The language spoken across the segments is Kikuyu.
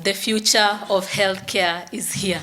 The future of healthcare is here.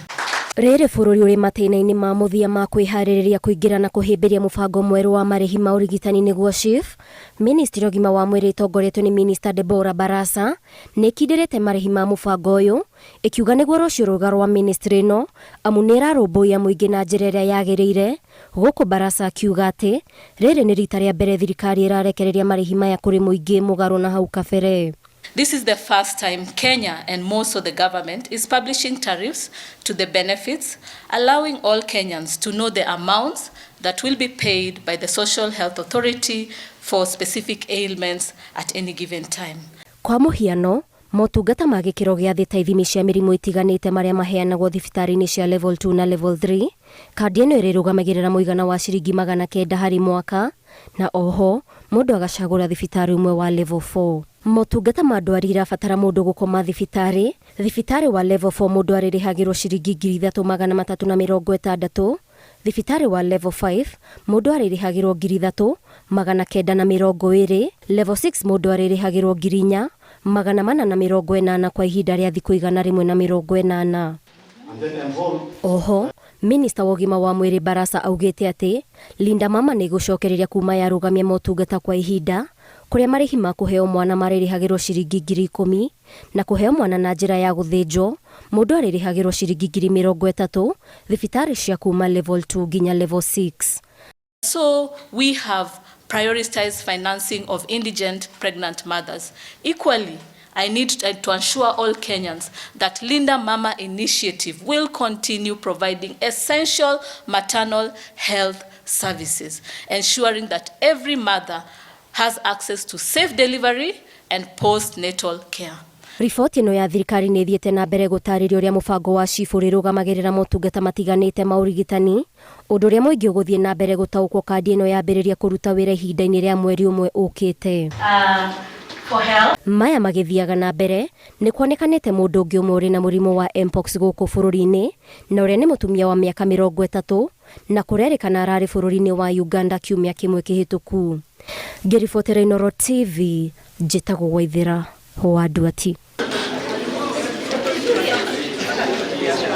Rĩrĩ bũrũri ũrĩ matĩna-inĩ ma mũthia ma kwĩharĩrĩria kũingĩra na kũhĩmbĩria mũbango mwerũ wa marĩhi ma ũrigitani nĩguo SHIF, Ministry ya ũgima wa mwĩrĩ ĩtongoretio nĩ Minista Deborah Barasa nĩ ĩkindĩrĩte marĩhi ma mũbango ũyũ ĩkiuga nĩguo rũciũ rwega rwa ministry ĩno amu nĩ ĩrarũmbũiya mũingĩ na njĩra ĩrĩa yagĩrĩire. Gũkũ Barasa akiuga atĩ rĩrĩ nĩ rita rĩa mbere thirikari ĩrarekereria marĩhi maya kũrĩ mũingĩ mũgarũ na hau kabere. This is the first time Kenya and more so the government is publishing tariffs to the benefits, allowing all Kenyans to know the amounts that will be paid by the Social Health Authority for specific ailments at any given time. Kwa mũhiano, motungata ma gĩkĩro gĩa thĩ ta ithimi cia mĩrimũ itiganĩte marĩa maheanagwo thibitarĩ-inĩ cia level 2 na level 3, kandi ĩno ĩrĩrũgamagĩrĩra mũigana wa ciringi 900 harĩ mwaka, na oho mũndũ agacagũra thibitarĩ ũmwe wa level 4. Motungata ma ndwari irabatara mũndũ gũkoma thibitarĩ, thibitarĩ wa level 4 mũndũ arĩrĩhagĩrwo ciringi 3360, thibitarĩ wa level 5 mũndũ arĩrĩhagĩrwo 3920, level 6 mũndũ arĩrĩhagĩrwo 4480 kwa ihinda rĩa thikũ 180. Oho, minista wa ũgima wa mwĩrĩ Barasa augĩte atĩ Linda Mama nĩ ĩgũcokereria kuma yarũgamia motungata kwa ihinda kũrĩa marĩhi ma kũheo mwana marĩrĩhagĩrwo ciringi 10,000 na kũheo mwana na njĩra ya gũthĩnjwo mũndũ arĩrĩhagĩrwo ciringi 30,000 thibitarĩ cia kuma level 2 nginya level 6. So we have prioritized financing of indigent pregnant mothers. Equally, I need to assure all Kenyans that Linda Mama Initiative will continue providing essential maternal health services, ensuring that every mother has access to safe delivery and postnatal care. Riboti ĩno ya thirikari nĩ ĩthiĩte na mbere gũtarĩria ũrĩa mũbango wa SHIF ũrĩrũgamagĩrĩra motungata matiganĩte ma ũrigitani, ũndũ ũrĩa mũingĩ ũgũthiĩ na mbere gũtaũkwo kandi ĩno yambĩrĩria kũruta wĩra ihinda-inĩ rĩa mweri ũmwe ũkĩte. Maya magĩthiaga na mbere nĩ kuonekanĩte mũndũ ũngĩ ũmwe ũrĩ na mũrimũ wa mpox gũkũ bũrũri-inĩ na ũrĩa nĩ mũtumia wa mĩaka 30 na kũrerĩkana ararĩ bũrũri-inĩ wa Uganda kiumia kĩmwe kĩhĩtũku. Ngĩribotera Inooro TV, njĩtagwo Waithĩra wa Nduati.